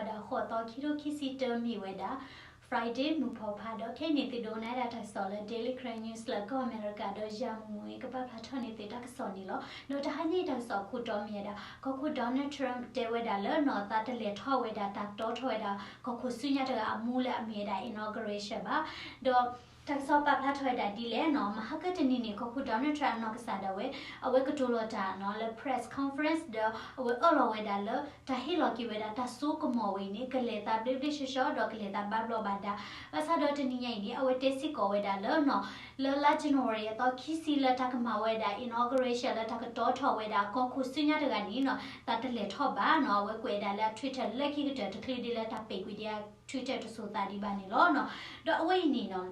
ဒီးဃိးသီ ခံကထိခံဆံတၢ မ့ၢ်ဝဲဒၣ် Friday မုၢ်ဖီဖး ဒီးခဲအံၤန့ၣ် သုဒိးနၣ်ဒၣ်တၢ်ကစီၣ်လၢ Daily Karen News လၢကီၢ်အမဲရကၤ ဒီးယၤမူမူ ကပာ်ဖျါထီၣ်န့ၢ်သုတၢ်ကစီၣ်န့ၣ်လီၤ. ဒီးတဟါညါအံၤတၢ်ကစီၣ်ခိၣ်တီမ့ၢ်ဝဲဒၣ် ကီၢ်ခိၣ် Donald Trump တဲဝဲဒၣ်လၢနီၤ သးတလဲၤထီၣ်ဝဲဒၣ် တၢ်တီထီၣ်ဝဲဒၣ် ကီၢ်ခိၣ်ဆူညါတဂၤအမူလၢအမ့ၢ်ဝဲဒၣ် inauguration ဘၣ်. ဒီးတၢ်ကစီၣ်ပာ်ဖျါထီၣ်ဝဲဒၣ်ဒ်လဲၣ်နီၤ မဟါကတနံၤန့ၣ် ကီၢ်ခိၣ် Donald Trump အနီၢ်ကစၢ်ဒၣ်ဝဲ အဝဲကတိၤလီၤတၢ်နီၤ လၢ press conference ဒီးအဝဲအၢၣ်လီၤဝဲဒၣ်လၢ တၢ်ဟ့ၣ်လီၤက့ၤဝဲဒၣ်တၢ်စိကမီၤဝဲအံၤန့ၣ် ကလဲၤသးဘျ့ဘျ့ဆှီဆှီ ဒီးကလဲၤသးဘၣ်ဘျီးဘၣ်ဒါ. ဘၣ်ဆၣ်ဒီးတနံၤညါအံၤန့ၣ် အဝဲတဲစ့ၢ်ကီးဝဲဒၣ်လၢနီၤ လၢလါ January အသီခံဆံလၢတၢ်ကမၤဝဲဒၣ် inauguration လၢတၢ်ကတီထီၣ်ဝဲဒၣ် ကီၢ်ခိၣ်ဆူညါတဂၤန့ၣ်နီၤ သးတလဲၤထီၣ်ဘၣ်နီၤ အဝဲကွဲးဝဲဒၣ်လၢအ Twitter လၢခံကတၢၢ် တချုးဒ်လၢတၢ်ပဲာ်ကွံာ်ဒံးအ Twitter တစိၤသးဒံးဘၣ်န့ၣ်လီၤ. ဒီးအဝဲအံၤန့ၣ်နီၤ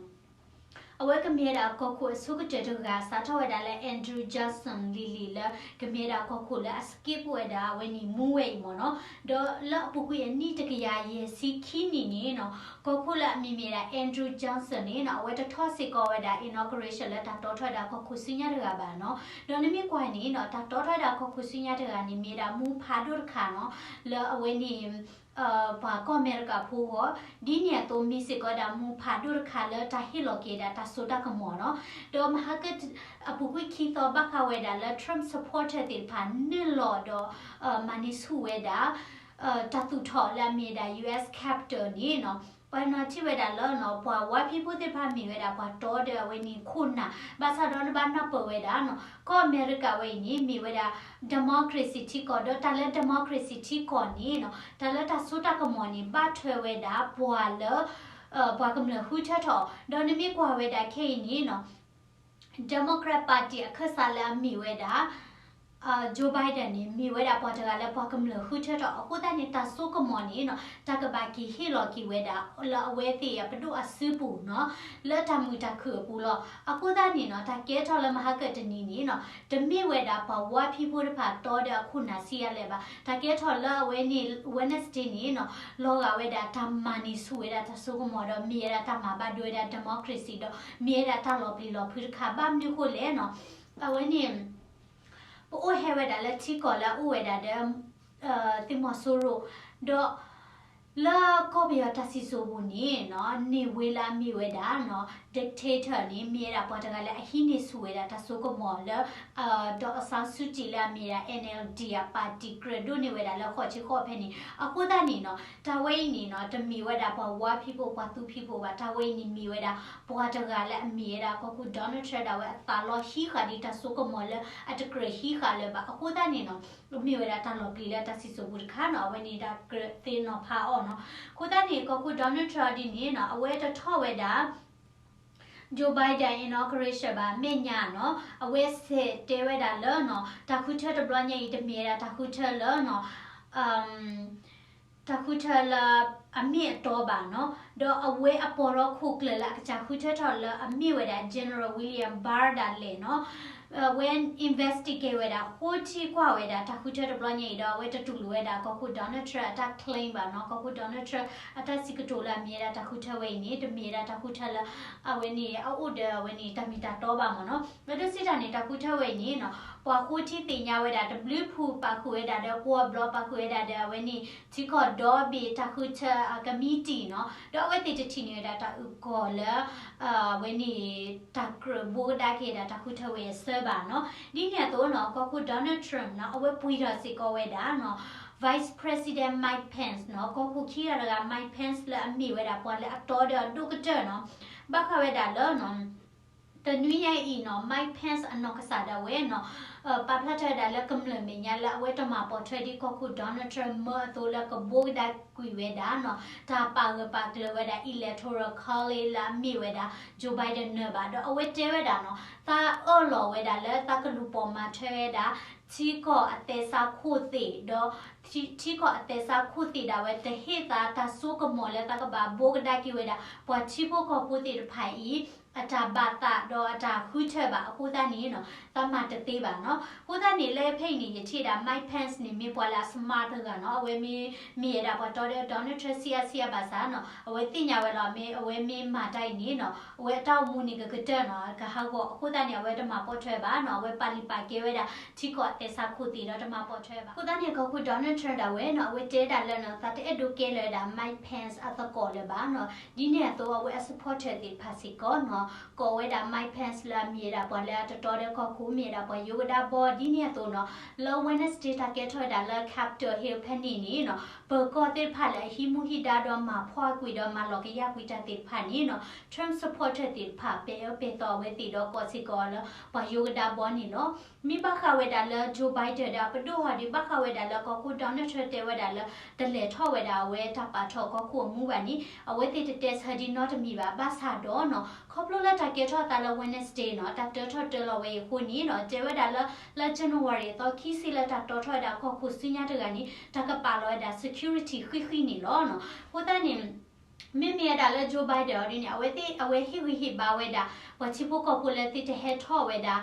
အဝဲကမ့ၢ်ဝဲဒၣ်ကီၢ်ခိၣ်အဆိကတၢၢ်တဂၤ စးထီၣ်ဝဲဒၣ်လၢ Andrew Johnson လံၤလံၤလၢ ကမ့ၢ်ဝဲဒၣ်ကီၢ်ခိၣ်လၢအ skip ဝဲဒၣ်အဝဲန့ၣ်မူဝဲအံၤမ့ၢ်နီၤ. ဒီးလၢအပူၤကွံာ်အနံၣ်တကယၤယဲၢ်ဆံခံနံၣ်န့ၣ်နီၤ ကီၢ်ခိၣ်လၢအမံၤမ့ၢ်ဝဲဒၣ် Andrew Johnson န့ၣ်နီၤ အဝဲတထီၣ်စ့ၢ်ကီးဝဲဒၣ် inauguration လၢတၢ်တီထီၣ်ဝဲဒၣ်ကီၢ်ခိၣ်ဆူညါတဂၤဘၣ်နီၤ. ဒီးနမ့ၢ်ကွၢ်န့ၣ်နီၤ တၢ်တီထီၣ်ဝဲဒၣ်ကီၢ်ခိၣ်ဆူညါတဂၤန့ၣ် မ့ၢ်ဝဲဒၣ်မူဖးဒိၣ်တခါနီၤ လၢအဝဲန့ၣ် ပှၤကီၢ်အမဲရကၤဖိအဂီၢ် ဒ်န့ၣ်အသိးမ့ၢ်စ့ၢ်ကီးဝဲဒၣ်မူဖးဒိၣ်တခါလၢတၢ်ဟ့ၣ်လီၤက့ၤဝဲဒၣ်တၢ်စိတၢ်ကမီၤနီၤ. ဒီးမဟါက အပူၤကွံာ်ခံသီဘၣ်ဃးဝဲဒၣ်လၢ Trump supporter သ့ၣ်တဖၣ်နုာ်လီၤဒီး မၤန့ၢ်ဆူၣ်ဝဲဒၣ် တၢ်သူၣ်ထီၣ်လၢအမ့ၢ်ဝဲဒၣ် US Capitol န့ၣ်နီၤ ပှၤနီၤထံၣ်ဝဲဒၣ်လၢနီၤ ပှၤဝါဖံးဖိသ့ၣ်တဖၣ်မ့ၢ်ဝဲဒၣ်ပှၤတီဒီးအဝဲန့ၣ်ခိၣ်နၢ် ဘၣ်ဆၣ်ဒီးနဘၣ်နၢ်ပၢၢ်ဝဲဒၣ်နီၤ ကီၢ်အမဲရကၤဝဲအံၤန့ၣ် မ့ၢ်ဝဲဒၣ် democracy ထံကီၢ် ဒီးတၢ်လၢ democracy ထံကီၢ်န့ၣ်နီၤ တၢ်လၢတၢ်စိတၢ်ကမီၤန့ၣ် ဘၣ်ထွဲဝဲဒၣ်ပှၤလၢ ပှၤကမျၢၢ်ဃုထၢထီၣ် ဒီးနမ့ၢ်ကွၢ်ဝဲဒၣ်ခဲအံၤန့ၣ်နီၤ Democrat Party အခၢၣ်စးလၢအမ့ၢ်ဝဲဒၣ် Joe Biden န့ၣ် မ့ၢ်ဝဲဒၣ်ပှၤတဂၤလၢပှၤကမျၢၢ်ဃုထၢထီၣ် အဃိသတးန့ၣ် တၢ်စိကမီၤန့ၣ်နီၤ တၢ်ကဘၣ်က့ၤဟ့ၣ်လီၤက့ၤဝဲဒၣ် လၢအဝဲသ့ၣ်အပဒိၣ်အစုပူၤနီၤ လၢတၢ်မုာ်တၢ်ခုၣ်အပူၤလီၤ. အဃိသတးန့ၣ်နီၤ တၢ်ကဲထီၣ်လၢမဟါကတနံၤန့ၣ်နီၤ တမ့ၢ်ဝဲဒၣ်ပှၤဝါဖံးဖိတဖၣ်တီဒီးအခိၣ်နၢ်ဆံးအါလဲၣ်ဘၣ်. တၢ်ကဲထီၣ်လၢအဝဲန့ၣ် Wednesday န့ၣ်နီၤ လီၤဂာ်ဝဲဒၣ်တၢ်မၤန့ၢ်ဆူၣ်ဝဲဒၣ်တၢ်စိကမီၤဒီး မ့ၢ်ဝဲဒၣ်တၢ်မၤဘၣ်ဒိဝဲဒၣ် democracy ဒီး မ့ၢ်ဝဲဒၣ်တၢ်လီၤပျံၤလီၤဖုးတခါ ဘၣ်မနုၤဃိလဲၣ်နီၤ အဝဲန့ၣ် ပအိၣ်ဟဲဝဲဒၣ်လၢထံကီၢ်လၢအအိၣ်ဝဲဒၣ်ဒီး သုးမီၤစိရိၤ ဒီး လၢကီၢ်ပယီၤတၢ်စံၣ်စိၤပူၤန့ၣ်နီၤ န့ၢ်ဝ့လၢအမ့ၢ်ဝဲဒၣ်နီၤ dictator န့ၣ် မ့ၢ်ဝဲဒၣ်ပှၤတဂၤလၢအဟံးန့ၢ်ဆူၣ်ဝဲဒၣ်တၢ်စိကမီၤလၢ ဒေါ်အောင်ဆန်းစုကြည် လၢအမ့ၢ်ဝဲဒၣ် NLD အ party ကြၢးဒိးန့ၢ်ဝဲဒၣ်လၢဃိးဆံဃိးဖဲန့ၣ် အဃိသတးန့ၣ်နီၤ တၢ်ဝဲအံၤန့ၣ်နီၤ တမ့ၢ်ဝဲဒၣ်ပှၤဝါဖံးဖိ ပှၤသူဖံးဖိဘၣ်. တၢ်ဝဲအံၤန့ၣ်မ့ၢ်ဝဲဒၣ် ပှၤတဂၤလၢအမ့ၢ်ဝဲဒၣ်ကီၢ်ခိၣ် Donald Trump ဒၣ်ဝဲအသးလီဟံးဃာ်ဒ်တၢ်စိကမီၤလၢအတကြၢးဟံးဃာ်လၢၤဘၣ်. အဃိသတးန့ၣ်နီၤ မ့ၢ်ဝဲဒၣ်တၢ်လီၤပျံၤလၢတၢ်စံၣ်စိၤပူၤတခါနီၤ အဝဲန့ၣ်တၢ်ကြၢးသ့ၣ်နီၣ်ဖးအီၤနီၤ. အဃိသတးန့ၣ် ကီၢ်ခိၣ် Donald Trump ဒ်န့ၣ်နီၤ အဝဲတထီၣ်ဝဲဒၣ် Joe Biden inauguration ဘၣ် မဲာ်ညါနီၤ အဝဲစံးတဲဝဲဒၣ်လၢနီၤ တၢ်ဃုထၢတဘျီညါအံၤ တမ့ၢ်ဝဲဒၣ်တၢ်ဃုထၢလၢနီၤ တၢ်ဃုထၢလၢအမ့ၢ်အတီဘၣ်နီၤ ဒီးအဝဲအပိာ်ထီၣ်ခိၣ်ကျၢၢ်လၢအကစၢ်ဃုထၢထီၣ်လၢအမ့ၢ်ဝဲဒၣ် General William Barr ဒၣ်လဲာ်နီၤ အဝဲ investigate ဝဲဒၣ် ဃိထံကွၢ်ဝဲဒၣ်တၢ်ဃုထၢတဘျီညါအံၤဒီး အဝဲတတူၢ်လိာ်ဝဲဒၣ်ကီၢ်ခိၣ် Donald Trump အတၢ် claim ဘၣ်နီၤ ကီၢ်ခိၣ် Donald Trump အတၢ်စံးကတိၤလၢအမ့ၢ်ဝဲဒၣ်တၢ်ဃုထၢဝဲအံၤန့ၣ် တမ့ၢ်ဝဲဒၣ်တၢ်ဃုထၢလၢ အဝဲန့ၣ် အအိၣ်ဒီးအဝဲန့ၣ် တၢ်မ့ၢ်တၢ်တီဘၣ်မ့ၢ်နီၤ ဒီးဒ်စံးတၢ်န့ၣ် တၢ်ဃုထၢဝဲအံၤန့ၣ်နီၤ ပှၤဃိထံသ့ၣ်ညါဝဲဒၣ်တဘျုးဖု ပာ်ဃုာ်ဝဲဒၣ်ဒီး ကွီၢ်ဘျီ ပာ်ဃုာ်ဝဲဒၣ်ဒီးအဝဲန့ၣ် ထံကီၢ်ဒီဘ့ၣ်တၢ်ဃုထၢအ committee နီၤ ဒီးအဝဲသ့ၣ်တထံၣ်န့ၢ်ဝဲဒၣ်တၢ်အုၣ်ကီၤလၢ အဝဲန့ၣ် တၢ်ကြၢးဘိကဒါက့ၤဒၣ်တၢ်ဃုထၢဝဲအဆၢဘၣ်နီၤ ဒ်န့ၣ်အသိးနီၤ ကီၢ်ခိၣ် Donald Trump နီၤ အဝဲပှ့ၤထီၣ်စ့ၢ်ကီးဝဲဒၣ်နီၤ Vice President Mike Pence နီၤ ကီၢ်ခိၣ်ခံဂၤတဂၤ Mike Pence လၢအမ့ၢ်ဝဲဒၣ်ပှၤလၢအတီဒီးအဒိၣ်ကတၢၢ်နီၤ ဘၣ်ဃးဝဲဒၣ်လၢနီၤ တနွံညါအံၤနီၤ Mike Pence အနီၢ်ကစၢ်ဒၣ်ဝဲနီၤ ပာ်ဖျါထီၣ်ဝဲဒၣ်လၢကမျၢၢ်မဲာ်ညါလၢအဝဲတမၤပိာ်ထွဲဒ်ကီၢ်ခိၣ် Donald Trump မၢအသိးလၢကဘိကဒါကွံာ်ဝဲဒၣ်နီၤ တၢ်ပာ်ဂၢၢ်ပာ်ကျၢၤဝဲဒၣ် electoral college လၢအမ့ၢ်ဝဲဒၣ် Joe Biden နၢၤဘၣ် ဒီးအဝဲတဲဝဲဒၣ်နီၤ သးအၢၣ်လီၤဝဲဒၣ်လၢသးကလူၤပိာ်မၤထွဲဝဲဒၣ် ထံကီၢ်အသဲစးခိၣ်သ့ၣ်ဒီး ထံ ထံကီၢ်အသဲစးခိၣ်သ့ၣ်ဒၣ်ဝဲ တဟ့ၣ်သးတၢ်စိကမီၤလၢသးကဘၣ်ဘိကဒါက့ၤဝဲဒၣ် ပှၤထံဖိကီၢ်ဖိသ့ၣ်တဖၣ်အံၤ အတၢ်ဘၣ်သးဒီးအတၢ်ဃုထၢဘၣ်အဃိသတးန့ၣ်နီၤ သးမၤတသ့ဘၣ်နီၤ. အဃိသတးန့ၣ် လၢဖဲအံၤန့ၣ် ယထံၣ်ဒၣ် Mike Pence န့ၣ် မ့ၢ်ပှၤလၢအ smart တဂၤနီၤ. အဝဲမ့ၢ်မ့ၢ်ဝဲဒၣ်ပှၤတီဒီး Donald Trump စံးအါစံးအါဘၣ်ဆၣ်နီၤ အဝဲသ့ၣ်ညါဝဲလီၤ မ့ၢ်အဝဲမ့ၢ်မၤတၢ်အံၤန့ၣ်နီၤ အဝဲအတၢ်အိၣ်မူန့ၣ်ကကတၢၢ်နီၤ ကဟးဂီၤအဃိသတးန့ၣ် အဝဲတမၤပိာ်ထွဲဘၣ်နီၤ. အဝဲပာ်လုၢ်ပာ်ကဲဝဲဒၣ် ထံကီၢ်အသဲစးခိၣ်သ့ၣ်ဒီးတမၤပိာ်ထွဲဘၣ်. အဃိသတးန့ၣ် ကီၢ်ခိၣ် Donald Trump ဒၣ်ဝဲနီၤ အဝဲတဲဒၣ်လၢနီၤ သးတအဲၣ်ဒိးကဲလၢၤဝဲဒၣ် Mike Pence အသကိးလၢၤဘၣ်နီၤ. ဒ်န့ၣ်အသိး အဝဲအ supporter သ့ၣ်တဖၣ်စ့ၢ်ကီးနီၤ ကိးဝဲဒၣ် Mike Pence လၢအမ့ၢ်ဝဲဒၣ်ပှၤလၢအတတီဒီးကီၢ်ခိၣ် မ့ၢ်ဝဲဒၣ်ပှၤယိၤကဒါဘီ ဒ်န့ၣ်အသိးနီၤ လၢ Wednesday တၢ်ကဲထီၣ်ဝဲဒၣ်လၢ Capitol Hill ဖဲန့ၣ်န့ၣ်နီၤ ပၢၤကီၢ်သ့ၣ်တဖၣ်လၢအဟံးမူဟံးဒါဒီးမၤဖှီၣ်ကွံာ်ဒီးမၤလီၤကယၢ်ကွံာ်တၢ်သ့ၣ်တဖၣ်န့ၣ်နီၤ Trump supporter သ့ၣ်တဖၣ် ပဲာ်အၢပဲာ်သီအဝဲသ့ၣ်ဒီးကိးစ့ၢ်ကီးအီၤလၢ ပှၤယိၤကဒါဘီန့ၣ်လီၤ. မ့ၢ်ဘၣ်ဃးဝဲဒၣ်လၢ Joe Biden ဒီးအပဒိၣ်ဟီဒုး ဘၣ်ဃးဝဲဒၣ်လၢကီၢ်ခိၣ် Donald Trump တဲဝဲဒၣ်လၢ တလဲၤထီၣ်ဝဲဒၣ်အဝဲတၢ်ပာ်ထီၣ်ကီၢ်ခိၣ်အမူဘၣ်န့ၣ် အဝဲသ့ၣ်တတဲဆၢဒံးနီတမံၤဘၣ်. ဘၣ်ဆၣ်ဒီးနီၤ ခီဖျိလၢတၢ်ကဲထီၣ်သးလၢ Wednesday နီၤ တၢ်တၢထီၣ်တၢလီၤဝဲအံၤအဃိန့ၣ်နီၤ တဲဝဲဒၣ်လၢ လၢ January အသီခံဆံလၢတၢ်တီထီၣ်ဝဲဒၣ်ကီၢ်ခိၣ်ဆူညါတဂၤန့ၣ် တၢ်ကပာ်လီၤဝဲဒၣ် security ဃံဃံန့ၣ်လီၤ. အဃိသတးန့ၣ် မ့မ့ၢ်ဝဲဒၣ်လၢ Joe Biden အီၤဒ်န့ၣ် အဝဲသ့ၣ် အဝဲဟ့ၣ်ဂံၢ်ဟ့ၣ်ဘါဝဲဒၣ် ပှၤထံဖိကီၢ်ဖိလၢသ့ၣ်တဟဲထီၣ်ဝဲဒၣ်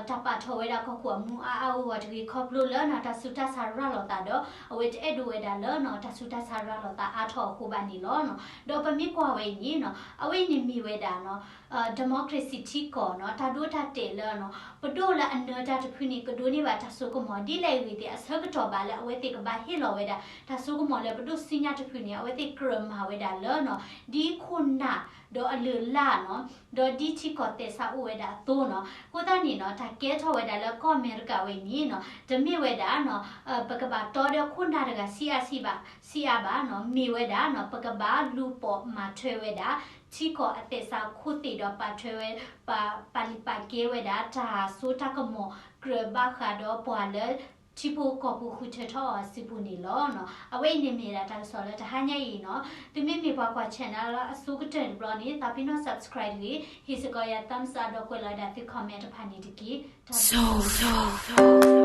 တၢ်ပာ်ထီၣ်ဝဲဒၣ်ကီၢ်ခိၣ်အမူအါအါဂီၢ်ဂီၢ်တဂ့ၤ ခီဖျိလၢနီၤ တၢ်ဆူးတၢ်ဆါရၤလီၤသးဒီး အဝဲတအဲၣ်ဒိးဝဲဒၣ်လၢနီၤ တၢ်ဆူးတၢ်ဆါရၤလီၤသးအါထီၣ်အဃိဘၣ်န့ၣ်လီၤ. ဒီးပမ့ၢ်ကွၢ်ဝဲအံၤန့ၣ်နီၤ အဝဲအံၤန့ၣ်မ့ၢ်ဝဲဒၣ်နီၤ democracy ထံကီၢ်နီၤ တၢ်ဒိတၢ်တဲာ်လၢနီၤ ပဒိၣ်လၢအနၢၤတၢ်တဖုန့ၣ် ကဒိးန့ၢ်ဘၣ်တၢ်စိကမီၤ ဒ်လဲၣ်ဂ့ၤသ့ၣ် အဆၢကတီၢ်ဘၣ်လၢအဝဲသ့ၣ်ကဘၣ်ဟ့ၣ်လီၤဝဲဒၣ် တၢ်စိကမီၤလၢပဒိၣ်ဆူညါတဖုန့ၣ် အဝဲသ့ၣ်ကြၢးမၤဝဲဒၣ်လၢနီၤ ဒ်ခိၣ်နၢ် ဒီးအလုၢ်အလၢ်နီၤ ဒီးဒ်ထံကီၢ်သဲးစးအိၣ်ဝဲဒၣ်အသိးနီၤ. အဃိသတးန့ၣ်နီၤ တၢ်ကဲထီၣ်ဝဲဒၣ်လၢကီၢ်အမဲရကၤဝဲအံၤန့ၣ်နီၤ တမ့ၢ်ဝဲဒၣ်နီၤ ပကဘၣ်တီဒီးခိၣ်နၢ်တဂၤဆံးအါဆံးဘၣ် ဆံးအါဘၣ်နီၤ မ့ၢ်ဝဲဒၣ်နီၤ ပကဘၣ်လူၤပိာ်မၤထွဲဝဲဒၣ် ထံကီၢ်အသဲးစးခိၣ်သ့ၣ်ဒီးပာ်ထွဲဝဲ ပာ် ပာ်လုၢ်ပာ်ကဲဝဲဒၣ် တၢ်စိတၢ်ကမီၤကြၢးဘၣ်ဃးဒီးပှၤလၢ ထံဖိကီၢ်ဖိဃုထၢထီၣ်အီၤအစုပူၤန့ၣ်လီၤ. အဝဲအံၤန့ၣ်မ့ၢ်ဒၣ်တၢ်ကစီၣ်လၢတဟါညါအံၤနီၤ သုမ့မ့ၢ်ပှၤကွၢ် channel လၢအဆိကတၢၢ်တဘျီန့ၣ် သးပ့ၤနီၣ် subscribe တဂ့ၤ ဟ့ၣ်စ့ၢ်ကီးယၤ thumbs up ဒီးကွဲးလီၤဝဲဒၣ်သု comment တဖၣ်န့ၣ်တက့ၢ်. တၢ်ဘျုး